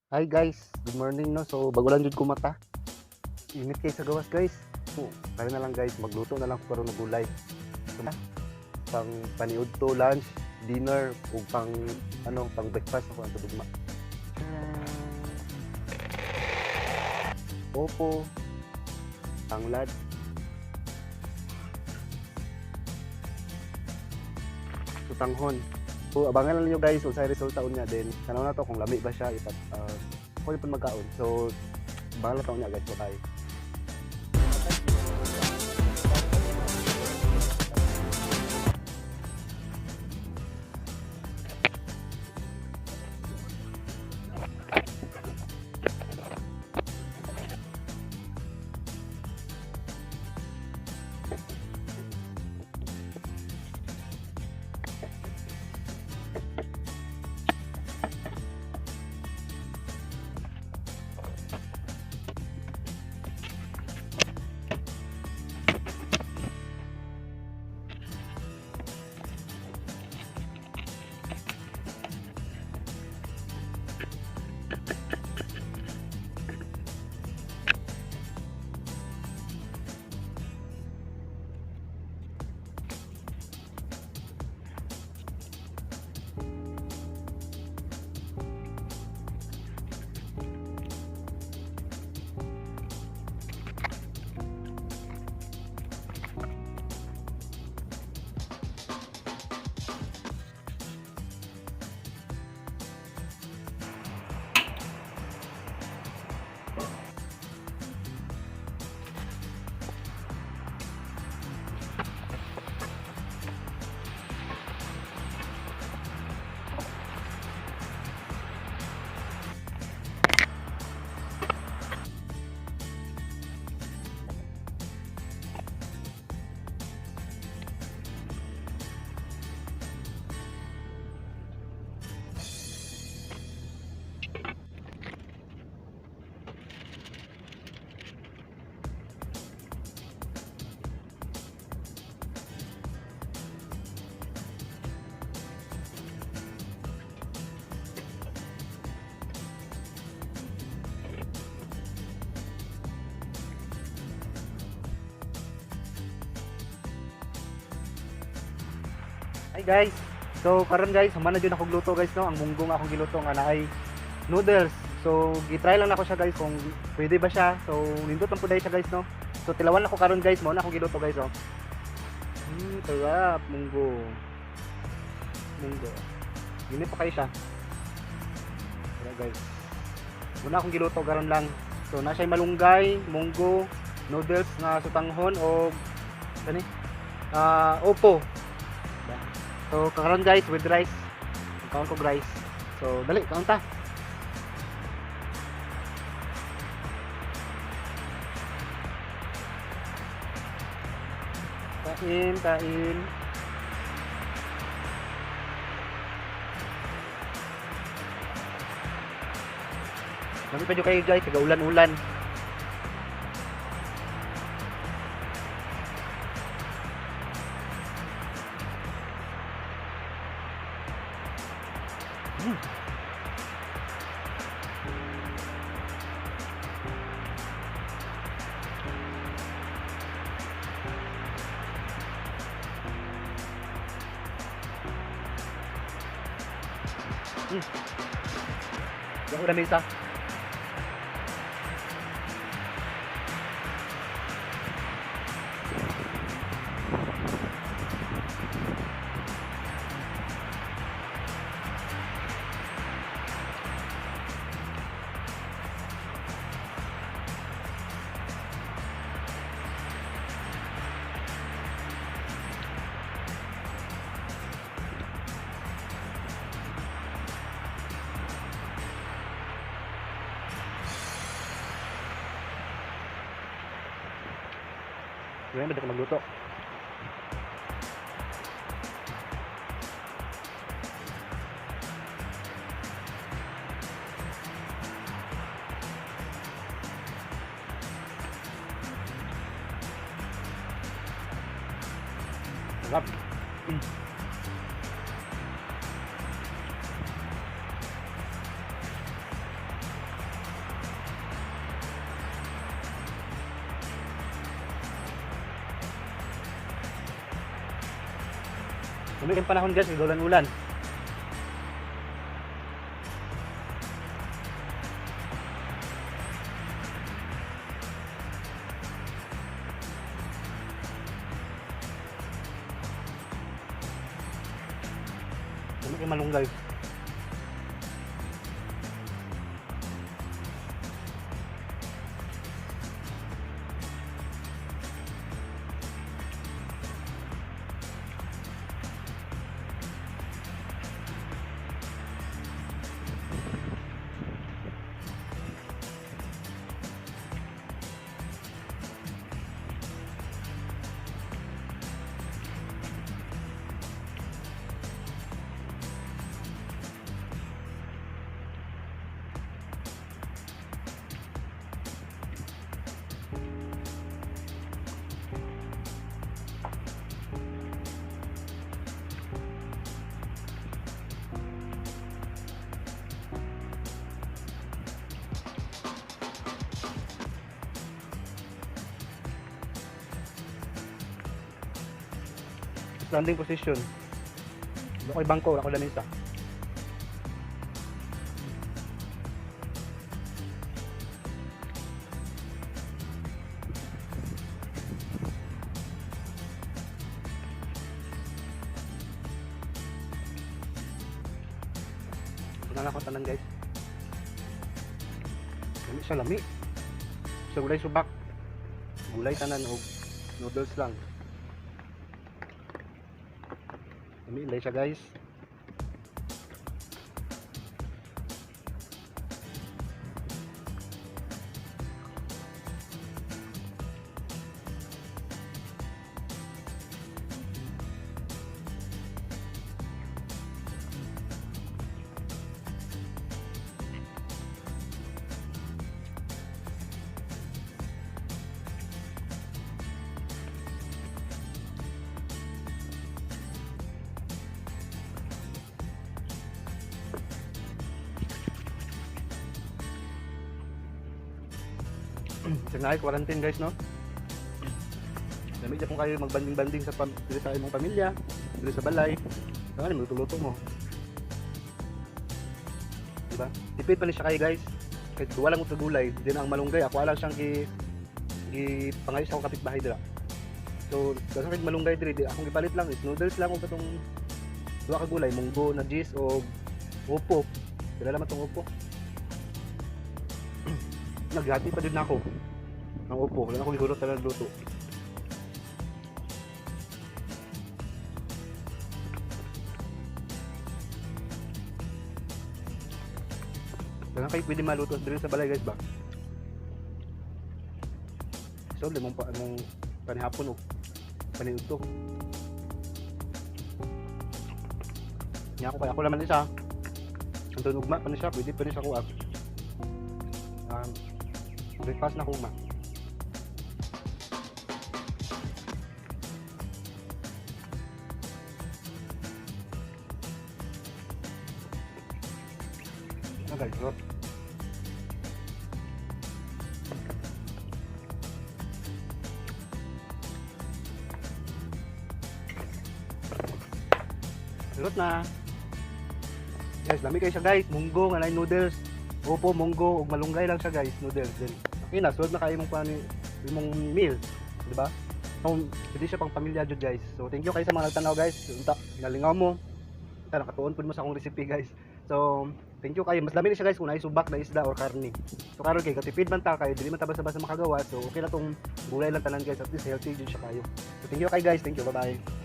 Hi guys, good morning, no. So bago lang jud ko mata. Init kay sa gawas, guys. So, kaya na lang guys, magluto na lang ko karon og gulay. So, pang paniud to, lunch, dinner ug pang ano, pang breakfast ako ang tubig ma. Opo. Tanglad. Sutanghon. So abangan lang niyo guys unsay resulta unya, then tanaw na to kung lami ba siya ipat ako pud magkaon. So abangan lang ta unya, guys, bye. Hi guys. So karon guys, human na jud ako luto guys, no. Ang munggo nga akong giluto nga naay noodles. So gi-try lang nako siya guys kung pwede ba siya. So nindot lang pud siya guys, no. So tilawan ako karon guys, mao na akong giluto guys, oh. Sarap munggo. Munggo. Gini pa kayo siya. Tara guys. Muna akong giluto karon lang. So na siya malunggay, munggo, noodles nga sutanghon o kani? Ah, opo. So karon guys with rice. Kaon ko rice. So dali, kaon ta. Kain, kain. Lami pa kayo guys, kag-ulan-ulan. Ako na mesa. Ngayon, ba ka magluto? Sarap. Lami kayong panahon, guys, ulan-ulan. Lami kay malunggay. Standing position. Wala ko'y bangko, wala ko lamesa. Wala na ako tanan, guys. Lami siya, lami. Sa gulay subak. Gulay tanan og noodles lang. Lami lang siya, guys. Sa naay quarantine, guys, no? Lami dyan kung kayo magbanding-banding diri sa imong pamilya, diri sa balay. Saka ni magluto mo. Diba? Tipid pa ni siya kayo, guys. Kahit duwa lang og gulay, di na ang malunggay. Ako lang siyang gi gi pangayo sa akong kapitbahay dira. So, dasa kay malunggay diri, di akong gipalit lang is noodles lang og katong duha ka gulay, munggo na cheese o upo. Dira lang atong upo. Naghati pa din ako ng upo. Wala na akong gihulot na luto. Wala kayo pwede maluto diri sa balay, guys, ba? So, limong pa mong panihapon o paniudto. Nya ako kaya ako naman isa. Ang ugma pa ni siya, pwede pa ni siya kuha. Breakfast na ko ugma. Ah, guys, sarap. Sarap na. Guys, lami kayo siya, guys. Munggo nga na noodles. Opo, munggo ug malunggay lang siya, guys, noodles din. Okay na, sulod na kayo imong pani imong meal, di ba? So, pwede siya pang pamilya jud, guys. So, thank you kayo sa mga nagtanaw, guys. Unta, nalingaw mo. Unta, nakatuon pud mo sa akong recipe, guys. So, thank you kayo. Mas lami ni siya, guys, kung naay subak na isda or karne. So, karon kay katipid man ta kayo, dili man ta basta-basta makagawa. So, okay na tong gulay lang tanan, guys. At least healthy jud siya kayo. So, thank you kayo, guys. Thank you. Bye-bye.